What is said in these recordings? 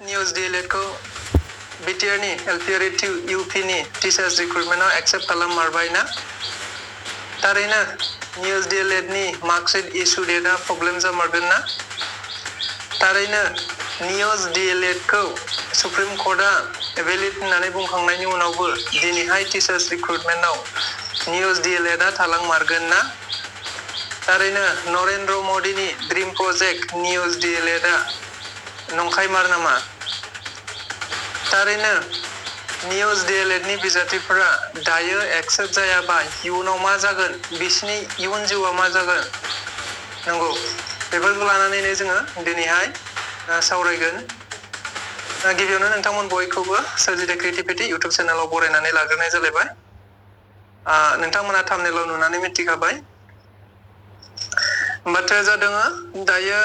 NIOS D.El.Ed को BTR नि LPR UP नि टीचर्स रिक्रुटमेंट आव एक्सेप्ट खालाम मारबाय ना थारैनो NIOS D.El.Ed नि मार्कशीट इशू डेटआ प्रब्लेम जामारगोन ना थारैनो NIOS D.El.Ed को सुप्रीम कोर्टआ वैलिड होननानै बुंखांनायनि उनावबो दिनैहाय टीचर्स रिक्रुटमेंट आव NIOS D.El.Ed आ थालां मारगोन ना थारैनो नरेंद्र मोदीनि ड्रीम प्रोजेक्ट NIOS D.El.Ed आ नंखायमार नामा थारैनो NIOS D.El.Ed नि बिजाथिफोरा दायो एक्सेप्ट जायाबा इयुनाव मा जागोन बिसिनि इयुन जिउआ मा जागोन नंगौ बेफोरखौ लानानैनो जोङो दिनैहाय सावरायगोन गिबियावनो नोंथांमोन बयखौबो सोरजिदे क्रिएटिभिटी YouTube चेनेलाव बरायनानै लाग्रोनाय जालायबाय नोंथांमोना थाम्बनेलाव नुनानै मिथिखाबाय बाथ्राया जादों दायो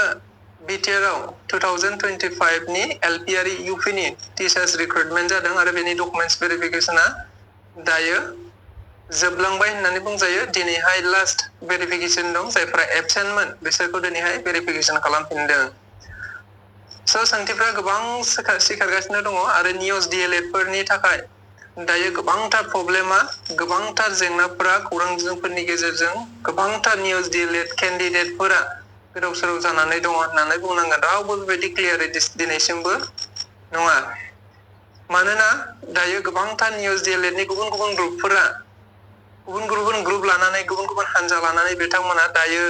BTR आव 2025 नि LPR UP नि टीचर्स रिक्रुटमेंट जादों आरो बेनि डकुमेन्ट्स वेरिफिकेशनआ दायो जोबलांबाय होननानै बुंजायो दिनैहाय लास्ट वेरिफिकेशन दं जायफोरा एब्सेन्टमोन बिसोरखौ दिनैहाय वेरिफिकेशन खालामफिनदों स' सोंथिफ्रा गोबां सिखारगासिनो दङ आरो NIOS D.El.Ed फोरनि थाखाय दायो गोबांथार प्रब्लेमा गोबांथार जेंनाफोरा खौरां बिजोंफोरनि गेजेरजों गोबांथार NIOS D.El.Ed केन्डिडेटफोरा गोदाव सोराव जानानै दङ होननानै बुंनांगोन रावबो बेबायदि क्लियारै दिनैसिमबो नङा मानोना दायो गोबांथार NIOS D.El.Ed नि गुबुन गुबुन ग्रुपफोरा गुबुन ग्रुप लानानै गुबुन हानजा लानानै बिथांमोना दायो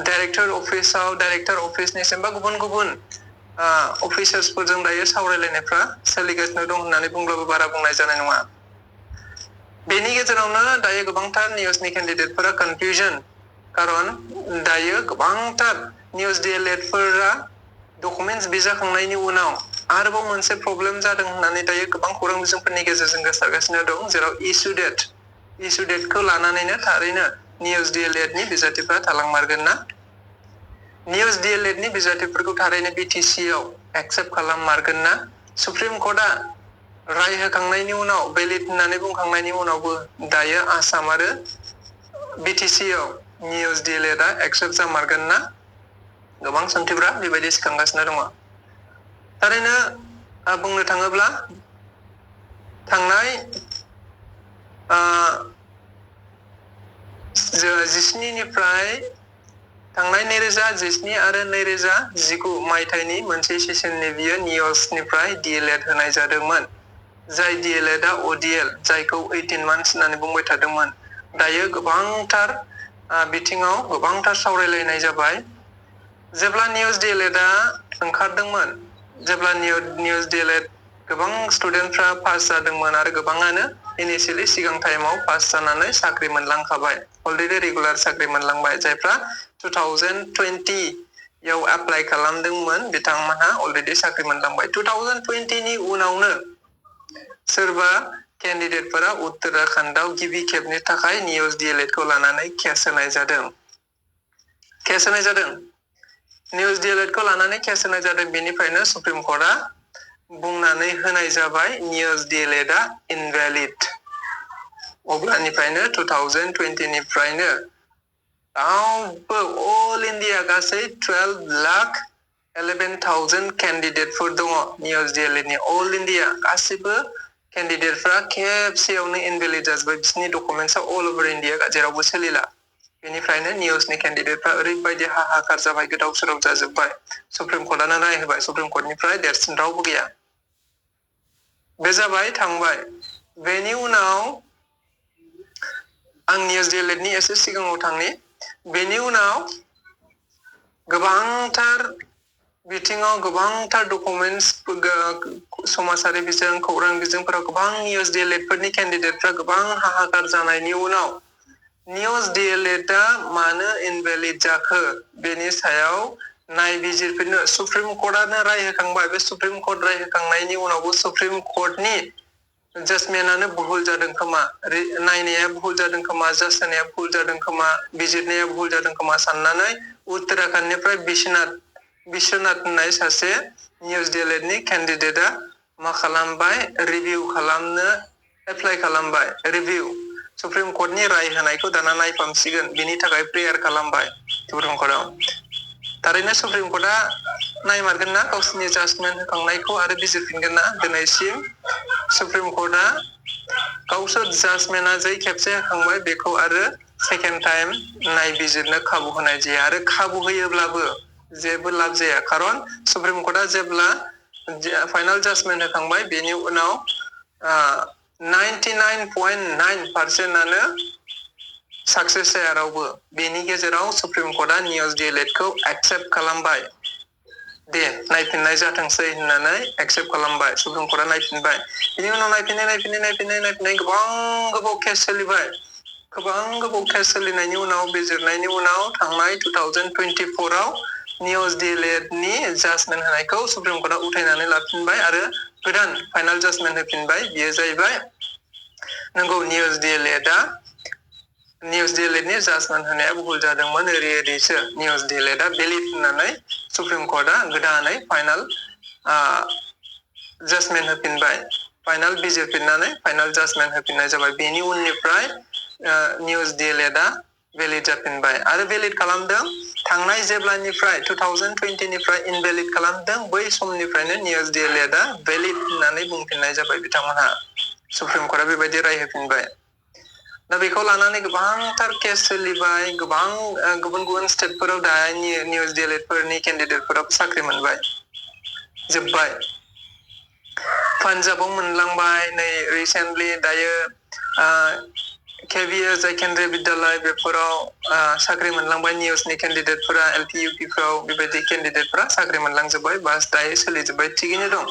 डाइरेक्टर अफिसनिसिम बा गुबुन अफिसार्सफोरजों दायो सावरायलायनायफ्रा सोलिगासिनो दं होननानै बुंब्लाबो बारा बुंनाय जानाय नङा बेनि गेजेरावनो दायो गोबांथार NIOS नि केन्डिडेटफोरा कनफ्यूजन कारन दायो गोबांथार NIOS D.El.Ed फोरा डकुमेन्ट्स बिजाखांनायनि उनाव आरोबाव मोनसे प्रब्लेम जादों होननानै दायो गोबां खौरां बिजोंफोरनि गेजेरजों गोसारगासिनो दं जेराव इशू डेटखौ लानानैनो थारैनो NIOS D.El.Ed नि बिजाथिफ्रा थालांमारगोन ना NIOS D.El.Ed नि बिजाथिफोरखौ थारैनो BTC आव एक्सेप्ट खालाममारगोन ना सुप्रीम कोर्टआ राय होखांनायनि उनाव वैलिड होननानै बुंखांनायनि उनावबो दायो आसाम आरो BTC आव NIOS D.El.Ed आ एक्सेप्ट जामारगोन ना गोबां सोंथिफ्रा बेबायदि सिखांगासिनो दङ थारैनो बुंनो थाङोब्ला थांनाय 2017 आरो 2019 मायथाइनि मोनसे सेसननि बियो NIOS निफ्राय D.El.Ed होनाय जादोंमोन जाय D.El.Ed आ ODL जायखौ 18 months होननानै बुंबाय थादोंमोन दायो गोबांथार बिथिङाव गोबांथार सावरायलायनाय जाबाय जेब्ला NIOS D.El.Ed आ ओंखारदोंमोन जेब्ला NIOS D.El.Ed गोबां स्टुडेन्टफ्रा पास जादोंमोन आरो गोबाङानो इनिशियली सिगां टाइमाव पास जानानै साख्रि मोनलांखाबाय अलरेडी रेगुलार साख्रि मोनलांबाय जायफ्रा 2020 याव एप्लाइ खालामदोंमोन बिथांमोनहा अलरेडी साख्रि मोनलांबाय 2020 नि उनावनो सोरबा केन्डिडेटफोरा उत्तराखंडआव गिबि खेबनि थाखाय NIOS D.El.Ed खौ लानानै केस होनाय जादों NIOS D.El.Ed खौ लानानै केस होनाय जादों बेनिफ्रायनो सुप्रीम कोर्टआ बुंनानै होनाय जाबाय NIOS D.El.Ed आ इनवैलिड अब्लानिफ्रायनो 2020 निफ्रायनो रावबो अल इन्डिया गासै 12,11,000 केन्डिडेटफोर दङ NIOS D.El.Ed नि अल इन्डिया गासिबो केन्डिडेटफ्रा खेबसेयावनो इनवैलिड जाजोब्बाय बिसोरनि डकुमेन्ट्सआ अल ओवर इन्डिया जेरावबो सोलिला बेनिफ्रायनो NIOS नि केन्डिडेटफ्रा ओरैबायदि हाहाकार जाबाय गोदाव सोराव जाजोब्बाय सुप्रीम कोर्टआनो राय होबाय सुप्रीम कोर्टनिफ्राय देरसिन रावबो गैया बे जाबाय थांबाय बेनि उनाव आं NIOS D.El.Ed नि एसे सिगाङाव थांनि बेनि उनाव गोबांथार बिथिङाव गोबांथार डकुमेन्ट्स समाजारि बिजों खौरां बिजोंफोराव गोबां NIOS D.El.Ed फोरनि केन्डिडेटफ्रा गोबां हाहाकार जानायनि उनाव NIOS D.El.Ed आ मानो इनवैलिड जाखो बेनि सायाव नायबिजिरफिननो सुप्रीम कोर्टआनो राय होखांबाय बे सुप्रीम कोर्ट राय होखांनायनि उनावबो सुप्रीम कोर्टनि जाजमेन्टआनो भुल जादों खोमा नायनाया भुल जादों खोमा जाज होनाया भुल जादों खोमा बिजिरनाया भुल जादों खोमा साननानै उत्तराखंडनिफ्राय बिश्वनाथ होननाय सासे NIOS D.El.Ed नि केन्डिडेटआ मा खालामबाय रिभिउ खालामनो एप्लाइ खालामबाय रिभिउ सुप्रीम कोर्टनि राय होनायखौ दाना नायफामसिगोन बिनि थाखाय प्रेयार खालामबाय सुप्रीम कोर्टआव थारैनो सुप्रिम कर्टआ नायमारगोन ना गावसोरनि जाजमेन्ट होखांनायखौ आरो बिजिरफिनगोन ना दिनैसिम सुप्रिम कर्टआ गावसोर जाजमेन्टआ जै खेबसे होखांबाय बेखौ आरो सेकेन्ड टाइम नायबिजिरनो खाबु होनाय जाया आरो खाबु होयोब्लाबो जेबो लाब जाया खारन सुप्रिम कर्टआ जेब्ला फाइनाल जाजमेन्ट होखांबाय बेनि उनाव 99.9% सक्सेस जाया रावबो बेनि गेजेराव सुप्रिम कर्टआ नियस D.El.Ed खौ एक्सेप्ट खालामबाय दे नायफिननाय जाथोंसै होननानै एक्सेप्ट खालामबाय सुप्रिम कर्टआ नायफिनबाय बेनि उनाव नायफिनै गोबां गोबाव केस सोलिबाय गोबां गोबाव केस सोलिनायनि उनाव बिजिरनायनि उनाव थांनाय 2024 आव नियस D.El.Ed नि जाजमेन्ट होनायखौ सुप्रिम कर्टआ उथायनानै लाफिनबाय आरो गोदान फाइनाल जाजमेन्ट होफिनबाय बेयो जाहैबाय नंगौ नियस D.El.Ed नि जाजमेन्ट होनाया भुल जादोंमोन ओरैसो नियस D.El.Ed भेलिड होननानै सुप्रिम कर्टआ गोदानै फाइनाल जाजमेन्ट होफिनबाय फाइनाल बिजिरफिननानै फाइनाल जाजमेन्ट होफिननाय जाबाय बेनि उननिफ्राय नियस D.El.Ed भेलिड जाफिनबाय आरो भेलिड खालामदों थांनाय जेब्लानिफ्राय 2020 निफ्राय इनभेलिड खालामदों बै समनिफ्रायनो नियस D.El.Ed भेलिड होननानै बुंफिननाय जाबाय बिथांमोनहा सुप्रिम कर्टआ बेबायदि राय होफिनबाय दा बेखौ लानानै गोबांथार केस सोलिबाय गोबां गुबुन गुबुन स्टेटफोराव दा नियस D.El.Ed फोरनि केन्डिडेटफोराबो साख्रि मोनबाय जोब्बाय पान्जाबाव मोनलांबाय नै रिसेन्टलि दायो KVS केन्द्रीय विद्यालय बेफोराव साख्रि मोनलांबाय नियसनि केन्डिडेटफोरा LP UP फ्राव बेबायदि केन्डिडेटफोरा साख्रि मोनलांजोब्बाय बास दायो सोलिजोब्बाय थिगैनो दं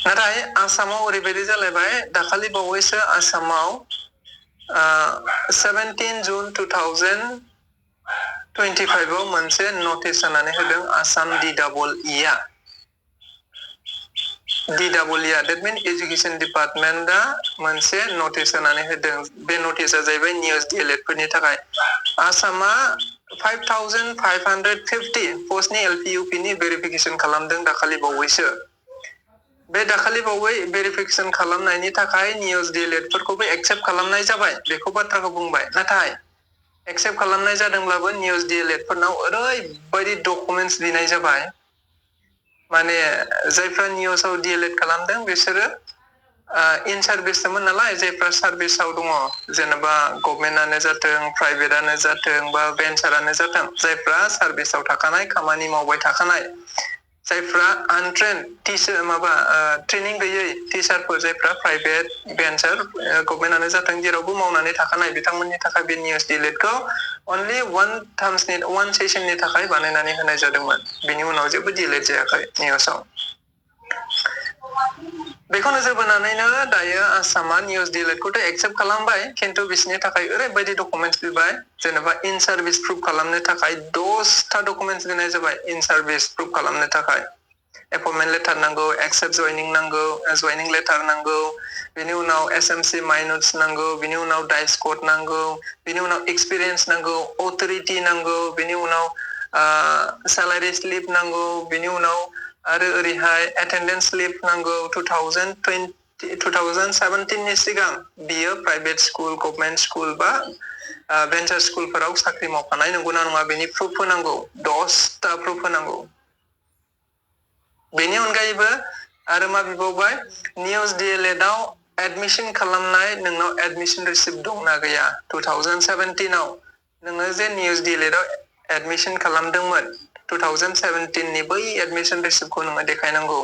नाथाय आसामाव ओरैबायदि जालायबाय दाखालि बावैसो आसामाव 17 जुन 2025 आव मोनसे नटिस होनानै होदों Assam D.El.Ed that means education डिपार्टमेन्टआ मोनसे नटिस होनानै होदों बे नटिसआ जाहैबाय नियस D.El.Ed फोरनि थाखाय आसामा 5550 पस्टनि LP UP नि भेरिफिकेशन खालामदों दाखालि बावैसो बे दाखालि बावै भेरिफिकेशन खालामनायनि थाखाय नियस D.El.Ed फोरखौबो एक्सेप्ट खालामनाय जाबाय बेखौ बाथ्राखौ बुंबाय नाथाय एक्सेप्ट खालामनाय जादोंब्लाबो नियस D.El.Ed फोरनाव ओरैबायदि डकुमेन्ट्स बिनाय जाबाय माने जायफ्रा नियसआव D.El.Ed खालामदों बिसोरो इन सार्भिसमोन नालाय जायफ्रा सार्भिसाव दङ जेनेबा गभर्नमेन्टआनो जाथों प्राइभेटआनो जाथों बा भेन्चारानो जाथों जायफ्रा सार्भिसाव थाखानाय खामानि मावबाय थाखानाय जायफ्रा आनट्रेन्ड टिचार ट्रेनिं गैयै टिचारफोर जायफ्रा प्राइभेट भेन्चार गभर्नमेन्टआनो जाथों जेरावबो मावनानै थाखानाय बिथांमोननि थाखाय बे नियस D.El.Ed खौ अनलि one सेसननि थाखाय बानायनानै होनाय जादोंमोन बेनि उनाव जेबो D.El.Ed जायाखै नियसआव बेखौ नोजोर बोनानैनो दायो आसामा नियस D.El.Ed खौथ' एक्सेप्ट खालामबाय खिन्थु बिसोरनि थाखाय ओरैबायदि डकुमेन्ट्स बिबाय जेनेबा इन सार्भिस प्रुफ खालामनो थाखाय 10टा डकुमेन्ट्स बिनाय जाबाय इन सार्भिस प्रुफ खालामनो थाखाय एपइन्टमेन्ट लेटार नांगौ एक्सेप्ट जयनिं नांगौ जयनिं लेटार नांगौ बिनि उनाव SMC माइनट्स नांगौ बिनि उनाव डाइस कोड नांगौ बिनि उनाव एक्सपिरियेन्स नांगौ अथरिटी नांगौ बिनि उनाव सैलारि स्लिप नांगौ बिनि उनाव आरो ओरैहाय एटेन्डेन्स स्लिप नांगौ 2017 नि सिगां बियो प्राइभेट स्कुल गभर्नमेन्ट स्कुल बा भेन्चार स्कुलफोराव साख्रि मावखानाय नंगौना नङा बेनि प्रुफ होनांगौ 10टा प्रुफ होनांगौ बेनि अनगायैबो आरो मा बिबावबाय नियस D.El.Ed आव एडमिशन खालामनाय नोंनाव एडमिशन रिसिप्ट दंना गैया 2017 आव नोङो जे नियस D.El.Ed आव एडमिशन खालामदोंमोन 2017 नि बै एडमिशन रिसिप्टखौ नोङो देखायनांगौ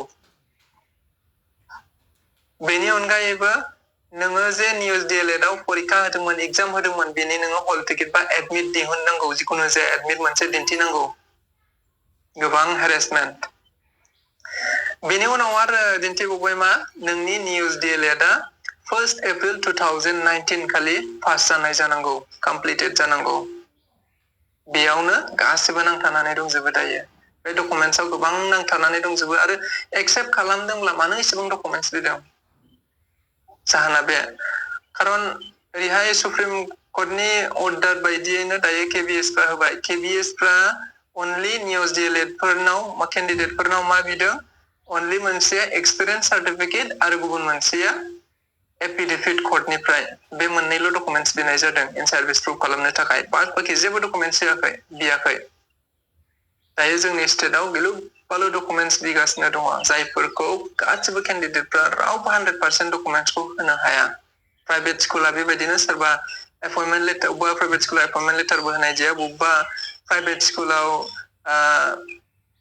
बेनि अनगायैबो नोङो जे नियस D.El.Ed आव परीक्षा होदोंमोन एग्जाम होदोंमोन बेनि नोङो हल टिकेट बा एडमिट दिहुननांगौ जिखुनु जाया एडमिट मोनसे दिन्थिनांगौ गोबां हेरेसमेन्ट बेनि उनाव आरो दिन्थिबावबाय मा नोंनि नियस D.El.Ed आ 1 एप्रिल 2019 खालि पास जानाय जानांगौ कमप्लिटेड जानांगौ बेयावनो गासिबो नांथानानै दंजोबो दायो बे डकुमेन्ट्सआव गोबां नांथानानै दंजोबो आरो एक्सेप्ट खालामदोंब्ला मानो एसेबां डकुमेन्ट्स बिदों जाहोना बे खारन ओरैहाय सुप्रिम कर्टनि अर्डार बायदियैनो दायो KVS फ्रा होबाय KVS फ्रा अनलि नियस D.El.Ed फोरनाव केन्डिडेटफोरनाव मा बिदों अनलि मोनसे एक्सपिरियेन्स सार्टिफिकेट आरो गुबुन मोनसेया एफिडेभिट कर्टनिफ्राय बे मोननैल' डकुमेन्ट्स बिनाय जादों इन सार्भिस प्रुफ खालामनो थाखाय बाद बाखि जेबो डकुमेन्ट्स बियाखै दायो जोंनि स्टेटआव गिलु बालु डकुमेन्टस बिगासिनो दङ जायफोरखौ गासिबो केन्डिडेटफ्रा रावबो 100% डकुमेन्टसखौ होनो हाया प्राइभेट स्कुला बेबायदिनो सोरबा एपइन्टमेन्ट लेटार बबेबा प्राइभेट स्कुलाव एपइन्टमेन्ट लेटारबो होनाय जाया बबेबा प्राइभेट स्कुलाव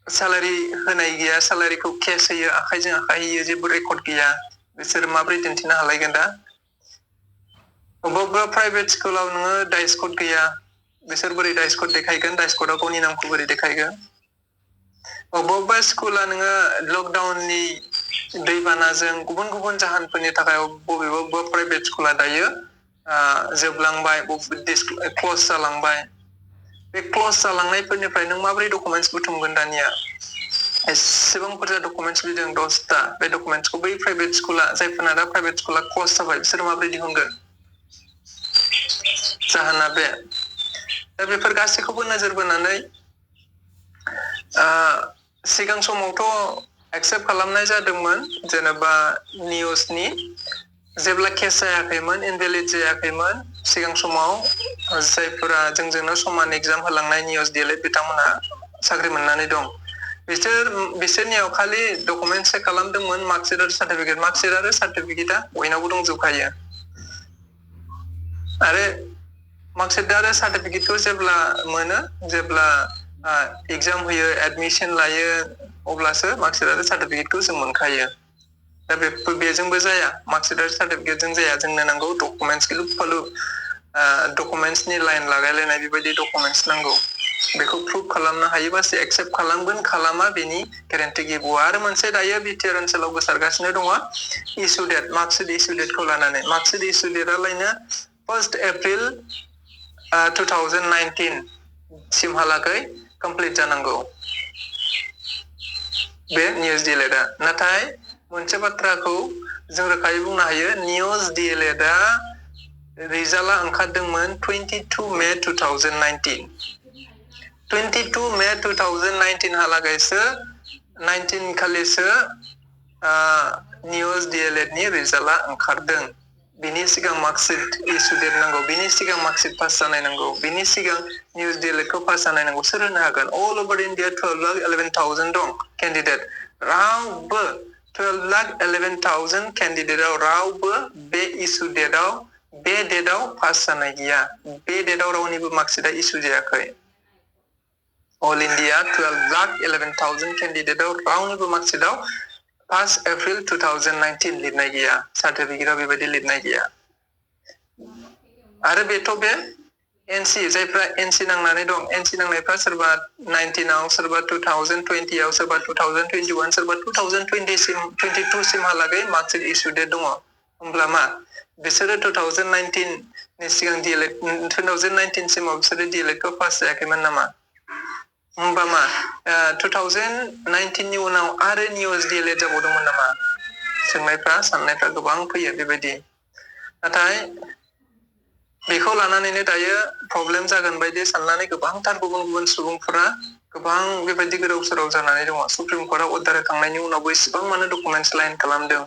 सेलारि होनाय गैया सेलारिखौ केस होयो आखाइजों आखाइ होयो जेबो रेकर्ड गैया बिसोर माबोरै दिन्थिनो हालायगोन दा बबेबा प्राइभेट स्कुलाव नोङो डाइस कड गैया बिसोर बोरै डाइस कड देखायगोन डाइस कडाव गावनि नामखौ बोरै देखायगोन बबेबा स्कुला नोङो लकडाउननि दैबानाजों गुबुन गुबुन जाहोनफोरनि थाखाय बबेबा प्राइभेट स्कुला दायो जोबलांबाय क्लस जालांबाय बे क्लस जालांनायफोरनिफ्राय नों माबोरै डकुमेन्टस बुथुमगोन दानिया एसेबां बुरजा डकुमेन्टस बिदों 10टा बे डकुमेन्टसखौ बै प्राइभेट स्कुला जायफोरना दा प्राइभेट स्कुला क्लस जाबाय बिसोर माबोरै दिहुनगोन जाहोना बे दा बेफोर गासैखौबो नोजोर बोनानै सिगां समावथ' एक्सेप्ट खालामनाय जादोंमोन जेनेबा निउसनि जेब्ला केस जायाखैमोन इनभेलिड जायाखैमोन सिगां समाव जायफोरा जोंजोंनो समान एग्जाम होलांनाय निउस D.El.Ed बिथांमोना साख्रि मोननानै दं बिसोरनियाव खालि डकुमेन्ट चेक खालामदोंमोन मार्कशिट आरो सार्टिफिकेटआ बयनावबो दंजोबखायो आरो मार्कशिट आरो सार्टिफिकेटखौ जेब्ला मोनो जेब्ला एग्जाम होयो एडमिशन लायो अब्लासो मार्कशिट आरो सार्टिफिकेटखौ जों मोनखायो दा बेजोंबो जाया मार्कशिट आरो सार्टिफिकेटजों जाया जोंनो नांगौ डकुमेन्टस गिलु फालु डकुमेन्टसनि लाइन लागायलायनाय बेबायदि डकुमेन्टस नांगौ बेखौ प्रुभ खालामनो हायोबासो एक्सेप्ट खालामगोन खालामा बेनि गेरेन्टि गैबावा आरो मोनसे दायो BTR ओनसोलाव गोसारगासिनो दङ इसु डेट मार्कशिट इसु डेटखौ लानानै मार्कशिट इसु डेटआलायनो 1 एप्रिल 2019 सिमहालागै कमप्लिट जानांगौ बे निउस D.El.Ed नाथाय मोनसे बाथ्राखौ जों रोखायै बुंनो हायो निउस D.El.Ed रिजाल्टआ ओंखारदोंमोन 22 मे 2019 22 मे 2019 हालागैसो 19 खालिसो निउस D.El.Ed नि रिजाल्टआ ओंखारदों बिनि सिगां मार्कशिट इसु डेट नांगौ बिनि सिगां मार्कशिट पास जानाय नांगौ बिनि सिगां निउस D.El.Ed खौ पास जानाय नांगौ सोर होनो हागोन अल ओभार इन्डिया 12,11,000 दं केन्डिडेट रावबो 12,11,000 केन्डिडेटआव रावबो बे इसु डेटआव बे डेटआव पास जानाय गैया बे डेटआव रावनिबो मार्कशिटआ इसु जायाखै अल इन्डिया 12,11,000 केन्डिडेटआव रावनिबो मार्कशिटआव 1 एप्रिल 2019 लिरनाय गैया सार्टिफिकेटआव बेबायदि लिरनाय गैया आरो बेथ' बे NC जायफ्रा NC नांनानै दं NC नांनायफ्रा सोरबा 19आव सोरबा 2020आव सोरबा 2021 सोरबा 2022 सिमहालागै मार्कशिट इसु डेट दङ होमब्ला मा बिसोरो 2019 नि सिगां D.El.Ed 2019 सिमाव बिसोरो D.El.Ed खौ पास जायाखैमोन नामा होमबा मा 2019 नि उनाव आरो निउस D.El.Ed जाबावदोंमोन नामा सोंनायफ्रा साननायफ्रा गोबां फैयो बेबायदि नाथाय बेखौ लानानैनो दायो प्रब्लेम जागोन बायदि साननानै गोबांथार गुबुन गुबुन सुबुंफोरा गोबां बेबायदि गोदाव सोराव जानानै दङ सुप्रिम कर्टआव अर्डार होखांनायनि उनावबो इसेबां मानो डकुमेन्टस लाइन खालामदों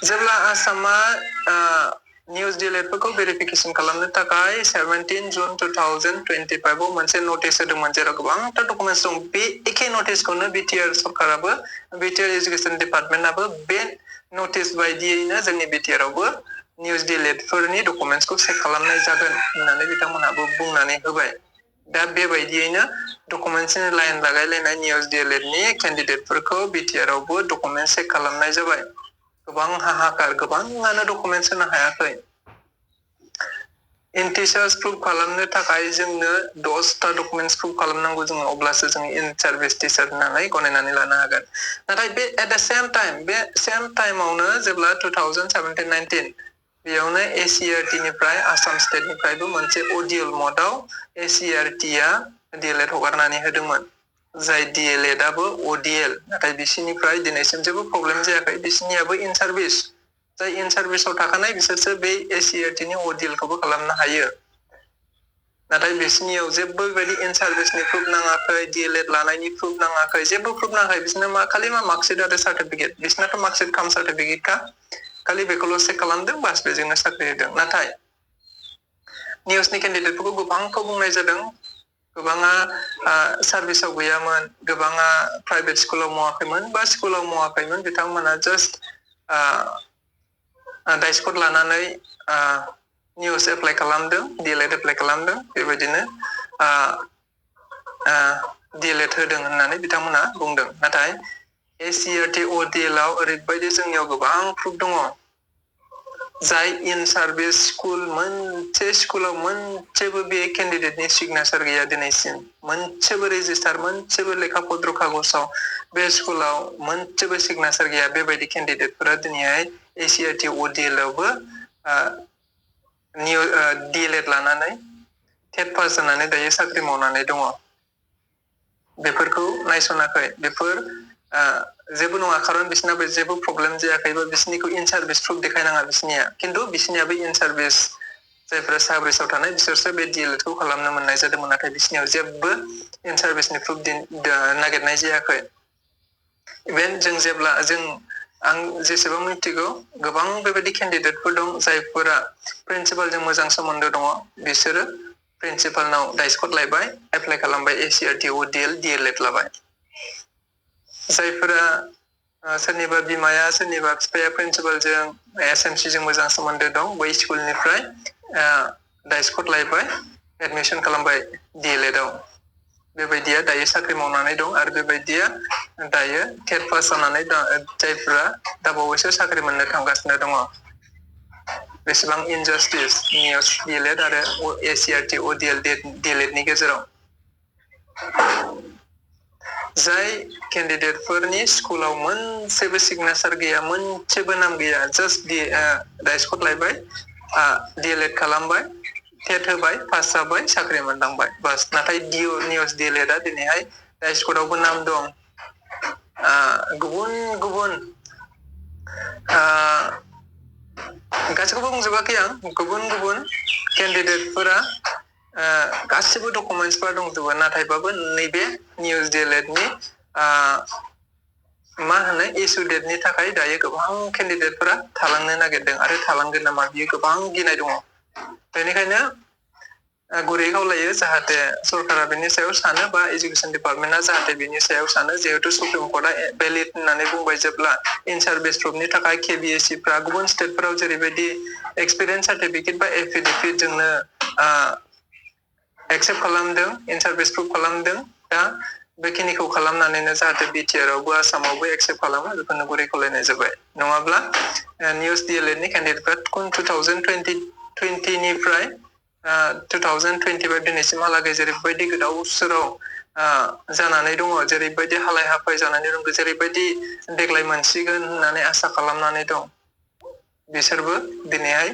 जेब्ला आसामा निउस D.El.Ed फोरखौ भेरिफिकेसन खालामनो थाखाय 17 जुन 2025 आव मोनसे नटिस होदोंमोन जेराव गोबांथार डकुमेन्टस दं बे एखे नटिसखौनो BTR सरकाराबो BTR एजुकेशन डिपार्टमेन्टआबो बे नटिस बायदियैनो जोंनि BTR आवबो निउस D.El.Ed फोरनि डकुमेन्टसखौ चेक खालामनाय जागोन होननानै बिथांमोनहाबो बुंनानै होबाय दा बेबायदियैनो डकुमेन्टसनि लाइन लागायलायनाय निउस D.El.Ed नि केन्डिडेटफोरखौ BTR आवबो डकुमेन्ट चेक खालामनाय जाबाय गोबां हाहाकार गोबाङानो डकुमेन्टस होनो हायाखै इन टिचार्स प्रुभ खालामनो थाखाय जोंनो 10टा डकुमेन्टस प्रुभ खालामनांगौ जोङो अब्लासो जों इन सार्भिस टिचार होननानै गनायनानै लानो हागोन नाथाय बे एट द सेम टाइम बे सेम टाइमावनो जेब्ला 2017-19 बेयावनो SCERT निफ्राय आसाम स्टेटनिफ्रायबो मोनसे अडियल मडआव SCERT आ D.El.Ed हगारनानै होदोंमोन जाय D.El.Ed आबो ODL नाथाय बिसिनिफ्राय दिनैसिम जेबो प्रब्लेम जायाखै बिसिनियाबो इन सार्भिस जाय इन सार्भिसआव थाखानाय बिसोरसो बे SCERT नि ODL खौबो खालामनो हायो नाथाय बिसिनियाव जेबो बेबायदि इन सार्भिसनि प्रुफ नाङाखै D.El.Ed लानायनि प्रुफ नाङाखै जेबो प्रुफ नाङाखै बिसोरनो मा खालि मा मार्कशिट आरो सार्टिफिकेट बिसोरनाथ' मार्कशिट काम सार्टिफिकेट का खालि बेखौल' चेक खालामदों बास बेजोंनो साख्रि होदों नाथाय निउसनि केन्डिडेटफोरखौ गोबांखौ बुंनाय जादों गोबाङा सार्भिसाव गैयामोन, गोबाङा प्राइभेट स्कुलाव मावाखैमोन बा स्कुलाव मावाखैमोन, बिथांमोना जास्ट दाइस्कट लानानै निउस एप्लाइ खालामदों, D.El.Ed एप्लाइ खालामदों, बेबायदिनो D.El.Ed होदों होननानै बिथांमोना बुंदों। नाथाय SCERT D.El.Ed आव ओरैबायदि जोंनियाव गोबां प्रुफ दङ, जाय इन सार्भिस स्कुल मोनसे स्कुलाव मोनसेबो बे केन्डिडेटनि सिगनेचार गैया दिनैसिम, मोनसेबो रेजिस्टार, मोनसेबो लेखा पत्र कागजाव बे स्कुलाव मोनसेबो सिगनेचार गैया। बेबायदि केन्डिडेटफोरा दिनैहाय SCERT D.El.Ed आवबो D.El.Ed लानानै टेट पास जानानै दायो साख्रि मावनानै दङ। बेफोरखौ नायसनाखै, बेफोर जेबो नङा, खारन बिसिनाबो जेबो प्रब्लेम जायाखै बा बिसिनिखौ इन सार्भिस प्रुफ देखायनाङा बिसिनिया, खिन्थु बिसिनियाबो इन सार्भिस जायफोरा सार्भिसाव थानाय बिसोरसो बे D.El.Ed खौ खालामनो मोननाय जादोंमोन, नाथाय बिसिनियाव जेबो इन सार्भिसनि प्रुफ नागिरनाय जायाखै। इभेन आं जेसेबां मिथिगौ गोबां बेबायदि केन्डिडेटफोर दं जायफोरा प्रिन्सिपालजों मोजां सोमोन्दो दङ, बिसोरो प्रिन्सिपालनाव दाइस्कट लायबाय, एप्लाइ खालामबाय SCERT D.El.Ed लाबाय। जायफोरा सोरनिबा बिमाया सोरनिबा बिफाया प्रिन्सिपालजों SMC जों मोजां सोमोन्दो दं, बै स्कुलनिफ्राय दाइस्कट लायबाय, एडमिसन खालामबाय D.El.Ed आव। बेबायदिया दायो साख्रि मावनानै दं, आरो बेबायदिया दायो टेट पास जानानै जायफोरा दाबावैसो साख्रि मोननो थांगासिनो दङ। बेसेबां इनजास्टिस NIOS D.El.Ed आरो SCERT D.El.Ed नि गेजेराव। जाय केन्डिडेटफोरनि स्कुलाव मोनसेबो सिगनेचार गैया, मोनसेबो नाम गैया, जास्ट दाइस्कट लायबाय, D.El.Ed खालामबाय, टेट होबाय, पास जाबाय, साख्रि मोनलांबाय, बास। नाथाय NIOS D.El.Ed आ दिनैहाय दाइस्कटआवबो नाम दं, गुबुन गुबुन गासैखौबो बुंजोबाखै आं, गुबुन गुबुन केन्डिडेटफोरा गासिबो डकुमेन्टसफोरा दंजोबो, नाथायबाबो नैबे NIOS D.El.Ed नि इसु डेटनि थाखाय दायो गोबां केन्डिडेटफोरा थालांनो नागिरदों, आरो थालांगोन नामा बियो गोबां गिनाय दङ। बेनिखायनो गुरै खावलायो जाहाथे सरकारा बेनि सायाव सानो, बा एजुकेशन डिपार्टमेन्टआ जाहाथे बेनि सायाव सानो, जिहेतु सुप्रिम कर्टआ भेलिड होननानै बुंबाय जेब्ला इन सार्भिस प्रुफनि थाखाय KVSC फ्रा गुबुन स्टेटफोराव जेरैबायदि एक्सपिरियेन्स सार्टिफिकेट बा एफिडेभिट जोंनो एक्सेप्ट खालामदों, इन सार्भिस प्रुफ खालामदों, दा बेखिनिखौ खालामनानैनो जाहाथे BTR आवबो आसामावबो एक्सेप्ट खालामो, बेखौनो गुरै खावलायनाय जाबाय। नङाब्ला NIOS D.El.Ed नि केन्डिडेटफ्रा 2020 निफ्राय 2025 दिनैसिमहालागै जेरैबायदि गोदाव सोराव जानानै दङ, जेरैबायदि हालाय हाफाय जानानै दङ, जेरैबायदि देग्लाय मोनसिगोन होननानै आसा खालामनानै दं, बिसोरबो दिनैहाय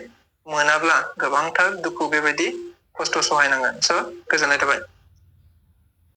मोनाब्ला गोबांथार दुखु बेबायदि खस्थ' सहायनांगोन। स' गोजोननाय थाबाय।